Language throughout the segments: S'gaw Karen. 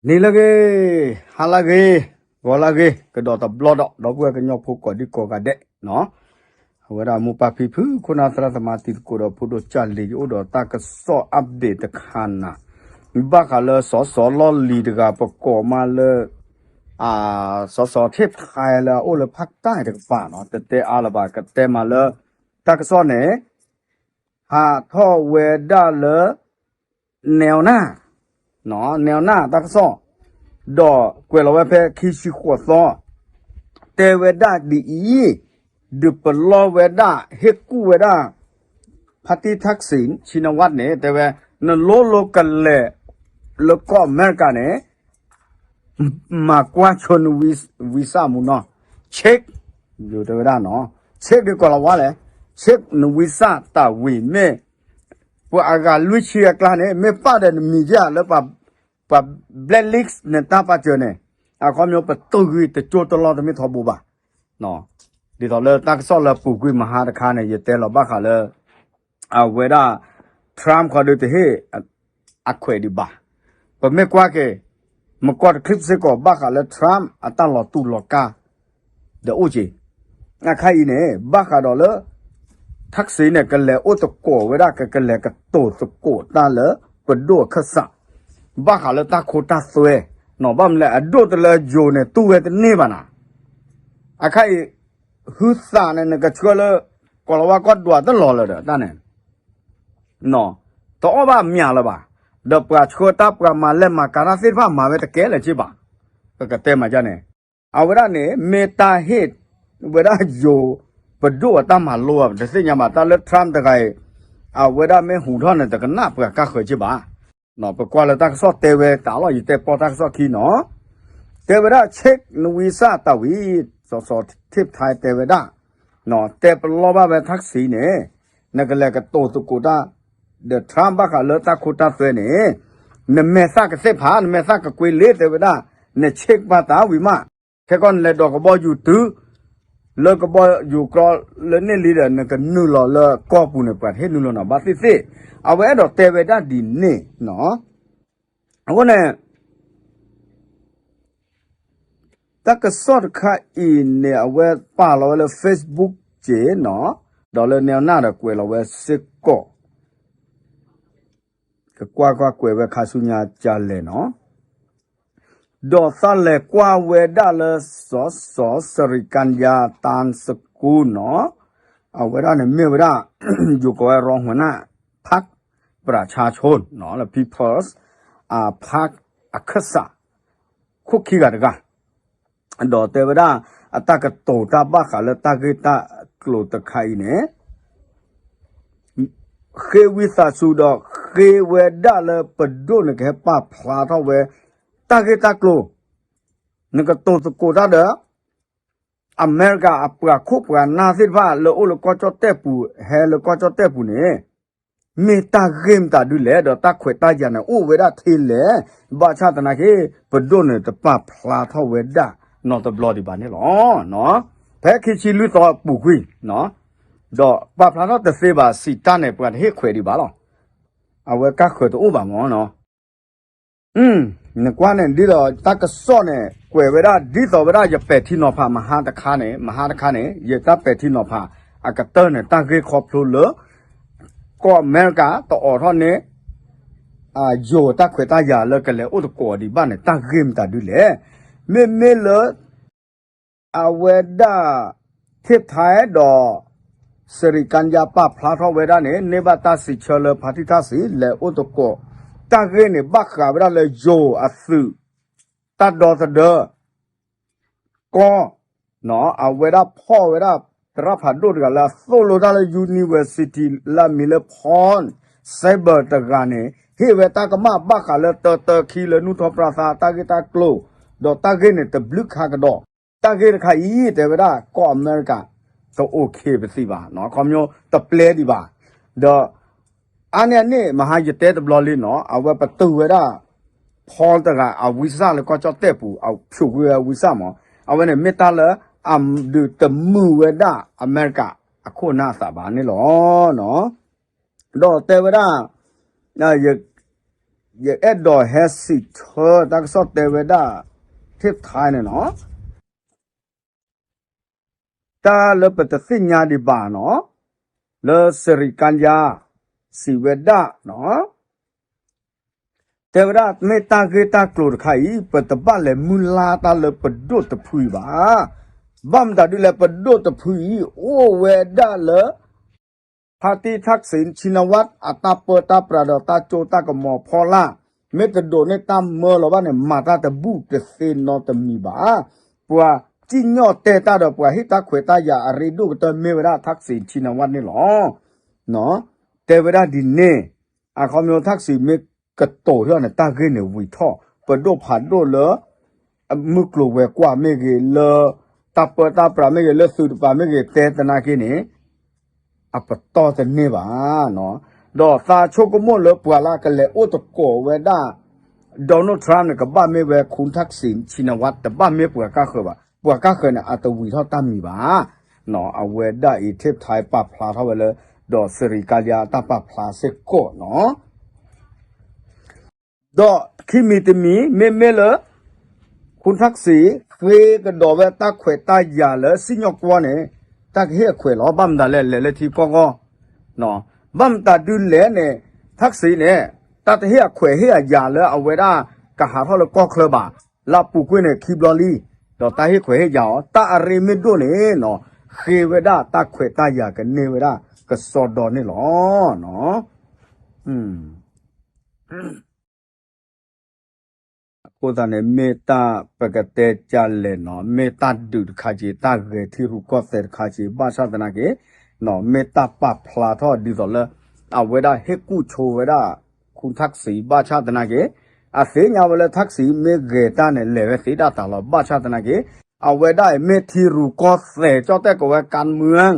နံၤလၢအဂ့ၤ, ဟါလၢအဂ့ၤ, ဂီၤလၢအဂ့ၤ, ကဒီးတဘျီဒီး ဒီပုၢ်ဝဲၢ်ကညီဖိကိးဒံကိးဂၤဒဲးနီၤ, အဝဲဒၣ်မိၢ်ပၢ်ဖံဖု ခိၣ်နၢ်သရၣ်သမါတံၤသကိးဒီးဖိဒိၣ်ကၢ်လံၤ ယအိၣ်ဒီးတၢ်ကစီၣ် update တခါနၤ, ဘၣ်ဃးလၢစီၤစီၤလီၢ်လံၤတဂၤ ပကိးမးလၢ စီၤစီၤထ့ၣ်ဖဲလၢအအိၣ်လၢ ဖၣ်တၢ်တကပၤနီၤ, တတဲအါလၢၤဘၣ် ကတဲမးလၢ တၢ်ကစီၣ်န့ၣ် ဟးထီၣ်ဝဲဒၣ်လၢ နဲဝ်နၢ်, နဲဝ်နၢ် တၢ်ကစီၣ်, ဒီးကွဲးလီၤဝဲဖဲခံဆံဃိးသီ, တဲဝဲဒၣ်ဒ်အံၤ, ဒုးပလီၢ်ဝဲဒၣ် ဟ့ၣ်ကူၣ်ဝဲဒၣ် ဖါတံၣ်ထၣ်စံၣ် ဆံနဝၣ်န့ၣ် တဲဝဲ နလိလိကလဲၤ လၢကီၢ်အမဲရကၤန့ၣ် မၤကွၢ်ဆိန visa မူနီၤ, check ဒုးတဲဝဲဒၣ်နီၤ, check ဒုးကိးလီၤဝါလဲၣ်, check န visa တၢ်ဝံၤမ့ၢ် ပှၤအဂၤလွံၢ်ဆံအကျါန့ၣ် မ့ၢ်ပာ်ဒီးနမံၤယဲၢ်လၢ ပှၤ blacklist နတၢ်ပာ်စၢၤန့ၣ်, အခီပညီပတုာ်ကွံာ်တကၠိတလီၢ်တမ့ၢ်ထီဘိဘၣ်. ဒ်သိးလၢတၢ်ကစီၣ်လၢပူၤကွံာ်မဟါတခါန့ၣ် ယတဲလီၤဘၣ်ဃးလၢ အဝဲဒၣ် Trump ခီဒုးတဟ့ၣ် အခွဲးဒံးဘၣ်. ပမ့ၢ်ကွၢ်က့ၤ မကီၢ်တချံးစ့ၢ်ကီး ဘၣ်ဃးလၢ Trump အတၢ်လီၤတူၢ်လီၤကာ် ဒီးအိၣ်က့ၤ အခါအံၤန့ၣ် ဘၣ်ဃးဒီးလၢ ထၣ်စံၣ်န့ၣ် ကလဲၤအိၣ်သကိးဝဲဒၣ် ကကလဲၤကတိၤသကိးတၢ်လၢ ပဒိၣ်အခၢၣ်စး ဘၣ်ဃးလၢတၢ်ခိတၢ်သွဲ, နီၤ ဘၣ်မနုၤလဲၣ် အဒိၣ်တလၢယိၤန့ၣ် တူၢ်ဝဲတန့ၢ်ဘၣ်နၤ. အခါအံၤ ဟုသးန့ၣ် နကဆှၢလၢ ကိးလီၤဝါကီၢ်ဒွးတလီၤလၢၤဒီးတၢ်န့ၣ် တအီၣ်ဘၣ်မၠးလၢၤဘၣ်. ဒီးပှၤဆှၢတၢ် ပှၤမၤလဲၢ်မၤကၤတၢ်သ့ၣ်တဖၣ် မၤဝဲတကဲလၢၤက့ဘၣ်. ပကတဲမးဒ်န့ၣ် အဝဲဒၣ်န့ၣ် မ့ၢ်တၢ်ဟ့ၣ်ဝဲဒၣ်ယိၤပဒိၣ်အတၢ်မၤလိဘၣ် ပတသ့ၣ်ညါဘၣ် တၢ်လၢ Trump တဂၤအံၤ အဝဲဒၣ်မ့ၢ်ဟူးထီၣ်န့ၣ် တကနၣ်ပှၤကါဃၢၤက့ဘၣ်. ပကွၢ်လၢတၢ်ကစီၣ်တဲဝဲတၢ်လီၤ ယတဲပီၢ်တၢ်ကစီၣ်ခံနီၤ. တဲဝဲဒၣ် check န visa တၢ်ဝံၤ စီၤစီၤထ့ၣ်ဖဲတဲဝဲဒၣ် တဲပလီၢ်ဘၣ်ဝဲထၣ်စံၣ်န့ၣ် နကလဲၤကတိၤသကိးတၢ် ဒီး Trump ဘၣ်ဃးလၢတၢ်ခိတၢ်သွဲန့ၣ် နမဲာ်သၣ်ကသ့ၣ်ဖး နမဲာ်သၣ်ကကွ့လ့ တဲဝဲဒၣ် န check ဘၣ်တၢ်ဝံၤမး ခဲကီၢ်နလဲၤဒိးကဘီယူၤတုၤ လၢကဘီယူၤကြီလၢန့ၣ်လံဒီး နကနုာ်လီၤလၢကီၢ်ပူၤန့ၣ် ပှၤတဟ့ၣ်နုာ်လီၤနၤဘၣ်သ့ၣ်သ့ၣ်. အဝဲအဲၣ်ဒိးတဲဝဲဒၣ်ဒ်န့ၣ်နီၤ. အဃိန့ၣ် တၢ်ကစီၣ်တခါအံၤန့ၣ် အဝဲပာ်လီၤဝဲလၢ Facebook က့နီၤ, ဒီးလၢနဲနၢ်ဒီးကွဲးလီၤဝဲစ့ၢ်ကီး, ကကွၢ်ကွၢ်ကွဲးဝဲခါဆူညါကလဲၣ်နီၤ, ဒီးသးလဲၤကွၢ်ဝဲဒၣ်လၢ စီၤစီၤ စရံကညါ တၢ်စကူနီၤ, အဝဲဒၣ်န့ၣ်မ့ၢ်ဝဲဒၣ် ယိၤကိးဝဲ รองหัวหน้าพรรคประชาชนနီၤ လၢ People's အ พรรค အခၢၣ်စး ခိၣ်ခံဂၤတဂၤ ဒီးတဲဝဲဒၣ် အတၢ်ကတိၤတၢ်ဘၣ်ဃးလၢတၢ်ဂ့ၢ်တၢ်ကျိၤတခါအံၤန့ၣ် ဃ့ဝံသးစူၤဒီးဃ့ဝဲဒၣ်လၢပဒိၣ်န့ၣ်ကဟဲပာ်ဖျါထီၣ်ဝဲ တၢ်ဂ့ၢ်တၢ်ကျိၤ နကတိၤသကိးတၢ်ဒီး အမဲရကၤအပှၤခိၣ်ပှၤနၢ်သ့ၣ်တဖၣ်လၢအိၣ်လၢကီၢ်ကၠီၣ်တဲၣ်ပူၤ ဟဲလၢကီၢ်ကၠီၣ်တဲၣ်ပူၤန့ၣ် မ့ၢ်တၢ်ဂ့ၢ်မတၤဒုလဲၣ် ဒီးတၢ်ခွဲးတၢ်ယာ်န့ၣ် အိၣ်ဝဲဒၣ်ထဲလဲၣ်, ဘၣ်ဆၣ်သနာ်က့ ပဒိၣ်န့ၣ်တပာ်ဖျါထီၣ်ဝဲဒၣ်နီတဘျီဒံးဘၣ်န့ၣ်လီၤ. ဖဲခံဆံလွံၢ်သီပူၤကွံာ် ဒီးပာ်ဖျါထီၣ်တသ့ဘၣ် စံးတၢ်န့ၣ် ပှၤတဟ့ၣ်ခွဲးဒံးဘၣ်လီၤ. အဝဲကါဃၢၤတအိၣ်ဘၣ်မၢ်နီၤ. နကွၢ်န့ၣ် ဒ်သိးတၢ်ကစီၣ်န့ၣ် ကွဲးဝဲဒၣ် ဒ်သိးဝဲဒၣ်ယပဲာ်ထံနီၤဖး မဟါတခါန့ၣ် မဟါတခါန့ၣ် ယတၢ်ပဲာ်ထံနီၤဖး အကတၢၢ်န့ၣ် တၢ်ဂ့ၢ်ခီဖျိလၢ ကီၢ်အမဲရကၤတအိးထီၣ်န့ၣ် ယိၤတၢ်ခွဲးတၢ်ယာ်လၢကလဲၤအိၣ်သကိးဒံးဘၣ်န့ၣ် တၢ်ဂ့ၢ်မတၤဒုလဲၣ်. မ့မ့ၢ်လၢ အဝဲဒၣ် ထ့ၣ်ထဲဒီး စရံကညါပာ်ဖျါထီၣ်ဝဲဒၣ်န့ၣ် န့ၢ်ဘၣ်တၢ်စံးဆၢလၢဖါတံၢ်ထၣ်စံး လဲၤအိၣ်သကိး တၢ်ဂ့ၢ်န့ၣ် ဘၣ်ဃးဝဲဒၣ်လၢယိၤအသုး တၢ်ဒီသဒၢ ကီၢ် အဝဲဒၣ်ဖီၣ်ဝဲဒၣ် သရၣ်ဖးဒိၣ်တဂၤလၢအသိၣ်လိတၢ်လၢ university လၢအမံၤလၢ Paul Seibert တဂၤန့ၣ် ဟ့ၣ်ဝဲတၢ်ကမၣ်ဘၣ်ဃးလၢတၢတၢခံလၢ နူၢ်ထီၣ်ပြးသး တၢ်ဂ့ၢ်တၢ်ကျိၤ ဒီးတၢ်ဂ့ၢ်န့ၣ် တဘျုးခါကဒီး တၢ်ဂ့ၢ်တခါအံၤ တဲဝဲဒၣ် ကီၢ်အမဲရကၤ တအိၣ်ခ့ပသံးဘၣ် ခီပညီ တပျဲဒံးဘၣ် ဒီး အါန့ၢ်အန့ၣ် မဟါယတဲတဘျီလံနီၤ အဝဲပတုာ်ဝဲဒၣ် Paul တဂၤ အ visa လၢကီၢ်ကၠီၣ်တဲၣ်ပူၤ အဖျိးကွံာ်ဝဲ visa မး အဝဲန့ၣ်မ့ၢ်တၢ်လၢ အဒုးတမုာ်ဝဲဒၣ်အမဲရကၤ အခိၣ်အနၢ်အသးဘၣ်န့ၣ်လီၤ. ဒီးတဲဝဲဒၣ် ယ ယအဲၣ်ဒိးဟဲစံးဆၢတၢ်ကစီၣ်တဲဝဲဒၣ် ထံၣ်ထဲန့ၣ်နီၤ တၢ်လၢပတသ့ၣ်ညါဒံးဘၣ်နီၤ လၢစရံကါယါ စံးဝဲဒၣ်နီၤ တဲဝဲဒၣ်မ့ၢ်တၢ်ဂ့ၢ်တၢ်ကျိၤတခါအံၤ ပတဘၣ်လဲၤမုၢ်လၢ်တၢ်လၢပဒိၣ်တဖုအံၤဘၣ်. ဘၣ်မတၤဒ်လဲၣ် ပဒိၣ်တဖုအံၤ အိၣ်ဝဲဒၣ်လၢ ဖါတံၢ် Thaksin Shinawatra အတၢ်ပၢတၢ်ပြးဒီးတၢ်ကၠိတၢ်ကမီၤဖီလာ် မ့ၢ်တဒိးန့ၢ်တၢ်မၢလီၤဘၣ်န့ၣ် မၤတၢ်တဘူၣ်တသ့နီတမံၤဘၣ်. ပှၤစံၣ်ညီၣ်တဲတၢ်ဒီးပှၤဟ့ၣ်တၢ်ခွဲးတၢ်ယာ်အရ့ဒိၣ်ကတၢၢ်မ့ၢ်ဝဲဒၣ် Thaksin Shinawatra န့ၣ်လီၤ. တဲဝဲဒၣ်ဒ်န့ၣ် အခီပညီ Thaksin မ့ၢ်ကတိၤထီၣ်န့ၣ် တၢ်ဂ့ၢ်န့ၣ်ဝံၤထီၣ် ပဒိၣ်ဖးဒိၣ်လၢ မုၢ်ကျိၤဝဲၤကွာ်မ့ၢ်ဂ့ၤ လၢတၢ်ပၢတၢ်ပြးမ့ၢ်ဂ့ၤ လၢသုးတပၤမ့ၢ်ဂ့ၤ တဲသနာ်က့န့ၣ် အပတီၢ်တန့ၢ်ဘၣ်. ဒီးသးဆိကမိၣ်လၢပှၤလၢကလဲၤအိၣ်သကိးဝဲဒၣ် Donald Trump န့ၣ် ကဘၣ်မ့ၢ်ဝဲ ခူၣ် Thaksin Shinawatra တဘၣ်မ့ၢ်ပှၤကါဃၢၤဘၣ်. ပှၤကါဃၢၤန့ၣ် အတဝံၤထီၣ်တၢ်မံၤဘၣ်. အဝဲဒၣ်အံၤ ထံၣ်ထဲ ပာ်ဖျါထီၣ်ဝဲလၢ ဒီးစရံကါယါတၢ်ပာ်ဖျါစ့ၢ်ကီးနီၤ ဒီးခံမံၤတမံၤ မ့မ့ၢ်လၢ ခူၣ် Thaksin ဃ့ကဒီးဝဲတၢ်ခွဲးတၢ်ယာ်လၢစံၣ်ညီၣ်ကွီၢ်န့ၣ် တၢ်ကဟ့ၣ်အခွဲးလီၤ. ဘၣ်မတၤလဲၣ် လဲၤလၢထံကီၢ်ဂီၢ် ဘၣ်မတၤဒုးလဲၣ်န့ၣ် Thaksin န့ၣ် တၢ်တဟ့ၣ်အခွဲးဟ့ၣ်အယာ်လၢအဝဲဒၣ်ကဟးထီၣ်လၢကီၢ်ချၢဘၣ်. လၢအပူၤကွံာ်န့ၣ် ခံဘျီလံ ဒီးတၢ်ဟ့ၣ်ခွဲးဟ့ၣ်ယာ်အီၤ တၢ်အရ့မ့ၢ်ဒိၣ်န့ၣ်နီၤ ဃ့ဝဲဒၣ်တၢ်ခွဲးတၢ်ယာ်ကန့ၢ်ဝဲဒၣ်ကစီဒီန့ၣ်လီၤ. အဃိသတးန့ၣ် မ့ၢ်တၢ်ပကတဲကလဲာ်နီၤ မ့ၢ်တၢ်ဒုးတခါက့ၤ တၢ်ဂဲၤထံရူၢ်ကီၢ်သဲးတခါက့ၤ ဘၣ်ဆၣ်သနာ်က့ မ့ၢ်တၢ်ပာ်ဖျါထီၣ်ဒ်သိးလၢ အဝဲဒၣ်ဟ့ၣ်ကူၣ်ဆိဝဲဒၣ် ခူၣ် Thaksin ဘၣ်ဆၣ်သနာ်က့ အသ့ၣ်ညါဝဲလၢ Thaksin မ့ၢ်ဂဲၤတၢ်န့ၣ် လဲၤဝဲသ့ဒၣ်တၢ်လီၤ. ဘၣ်ဆၣ်သနာ်က့ အဝဲဒၣ်အံၤမ့ၢ်ထံရူၢ်ကီၢ်သဲး ကၠီၣ်တဲၣ်ကိးဝဲ ကၣ်မၢၣ်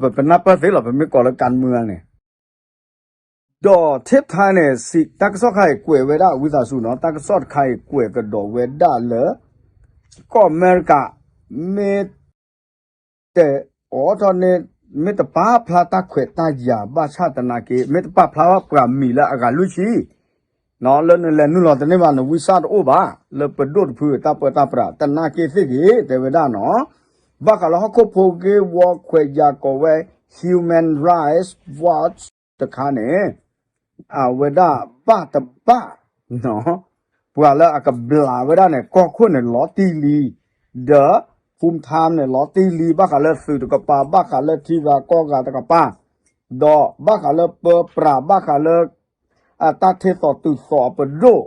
ပနၢ်ပၢၢ်သ့လီၤ ပမ့ၢ်ကိးလၢ ကၣ်မၢၣ် န့ၣ် ဒီးထံၣ်ထဲန့ၣ် တၢ်ကစီၣ်တခါအံၤကွဲးဝဲဒၣ် ဝံသးစူၤနီၤ တၢ်ကစီၣ်တခါအံၤကွဲးကဒီးဝဲဒၣ်လၢ ကီၢ်အမဲရကၤ မ့ၢ်တအိးထီၣ်န့ၣ် မ့ၢ်တပာ်ဖျါတၢ်ခွဲးတၢ်ယာ်ဘၣ်ဆၣ်သနာ်က့ မ့ၢ်တပာ်ဖျါဘၣ်ပှၤမံၤလၢအဂၤလွံၢ်ဆံ လၢနလဲၤနုာ်လီၤတန့ၢ်ဘၣ် နဝံစၢ်တအိၣ်ဘၣ် လၢပဒိၣ်တဖုတၢ်ပၢတၢ်ပြး သနာ်က့သ့ၣ်ဂ့ၤ တဲဝဲဒၣ်နီၤ ဘၣ်ဃးလၢဟီၣ်ခိၣ်ဖိဂ့ၢ်ဝီခွဲးယာ်ကိးဝဲ Human Rights Watch တခါန့ၣ် အဝဲဒၣ်ဘၣ်တဘၣ် ပှၤလၢအကဘျးဝဲဒၣ်န့ၣ် ကီၢ်ခိၣ်န့ၣ်လီၤတံၢ်လံ ဒီး Khumthang န့ၣ် လီၤတံၢ်လံ ဘၣ်ဃးလၢသုးတကပၤ ဘၣ်ဃးလၢထံဂၤကီၢ်ဂၤတကပၤ ဒီးဘၣ်ဃးလၢပၢပြး ဘၣ်ဃးလၢ အတၢ်ထဲသိးတုၤသိးအပဒိၣ်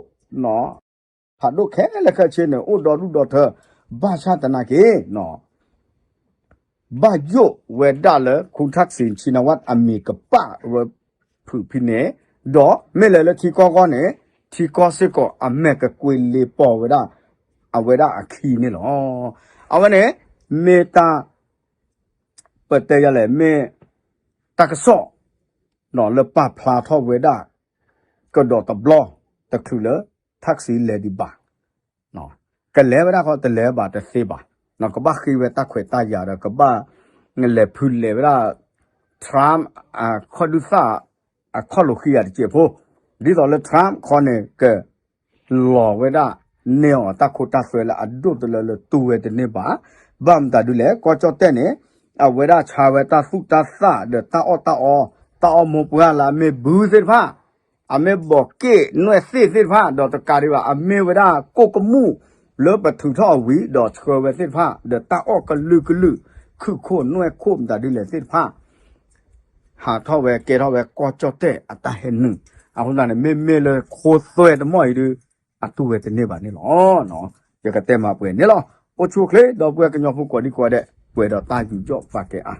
ဖးဒိၣ်ခဲလၢာ်ခဲဆ့န့ၣ် အိၣ်ဒီဒူၣ်ဒီထၢ ဘၣ်ဆၣ်သနာ်က့ ဘၣ်ယိၣ်ဝဲဒၣ်လၢ ခူၣ် Thaksin Shinawatra အမံၤကပာ်ဝဲဖုးဖဲန့ၣ် ဒီးမ့ၢ်လဲၤလၢထံကီၢ်ဂီၢ်န့ၣ် ထံကီၢ်စ့ၢ်ကီးအမဲာ်ကကွ့လ့ပီၤဝဲဒၣ် အဝဲဒၣ်အခံန့ၣ်လီၤ. အဝဲန့ၣ် မ့ၢ်တၢ် ပတဲယၤလဲၣ် မ့ၢ်တၢ်ကစီၣ် လၢပာ်ဖျါထီၣ်ဝဲဒၣ် ကဒီးတဘျီ တချုးလၢ Thaksin လဲၤဒံးဘၣ် ကလဲၤဝဲဒၣ်ခီ တလဲၤဘၣ်တသ့ဘၣ်, ကဘၣ်ဃ့ဝဲတၢ်ခွဲးတၢ်ယာ်ဒီး ကဘၣ်လဲၤဖုလဲၤဝဲဒၣ် Trump အခီၣ်ဒုၣ်သၣ် အခီၣ်လိာ်ဃံယၤတစဲးဖိ, ဒ်သိးလၢ Trump ခီန့ၣ် ကလီၤဝဲဒၣ် နဲအီၤတၢ်ခိတၢ်သွဲလၢအဒိၣ်တလၢလၢတူၢ်ဝဲတန့ၢ်ဘၣ်. ဘၣ်မတၤဒ်လဲၣ် ကီၢ်ကၠီၣ်တဲၣ်န့ၣ် အဝဲဒၣ်ဆါဝဲတၢ်သူၣ်တၢ်သၣ်ဒီးတၢ်အီၣ်တၢ်အီ, တၢ်အီၣ်မိၢ်ပှၢ်လၢအမ့ၢ်ဘုသ့ၣ်တဖၣ် အမ့ၢ်ဘီးက့ၣ်နွဲၣ်သ့ၣ်သ့ၣ်တဖၣ် ဒီးတကးဒံးဘၣ် အမ့ၢ်ဝဲဒၣ်ကိၣ်ကမူၣ်လၢပထုးထီၣ်အဝံၤ ဒီးဆှၢဝဲသ့ၣ်တဖၣ် ဒီးတၢ်အီၣ်ကလုာ်ကလုာ် ခုၣ်ခိၣ်နွဲၣ်ခိၣ်မတၤဒ်လဲၣ်သ့ၣ်တဖၣ် ဟးထီၣ်ဝဲကဲထီၣ်ဝဲကီၢ်ကၠီၣ်တဲၣ်အတၢ်ဟဲနုာ်, အဃိသတးန့ၣ် မ့မ့ၢ်လၢခိသွဲတမီၢ်အံၤဒုး အတူၢ်ဝဲတန့ၢ်ဘၣ်န့ၣ်လီၤ. ယကတဲမၤပှဲၤန့ၣ်လီၤ. အိၣ်ဆူၣ်အိၣ်ချ့ ဒီပုၢ်ဝဲၢ်ကညီဖိကိးဒံကိးဂၤဒဲး ပှဲၤဒီးတၢ်ယူးယီၣ်ပာ်ကဲအါ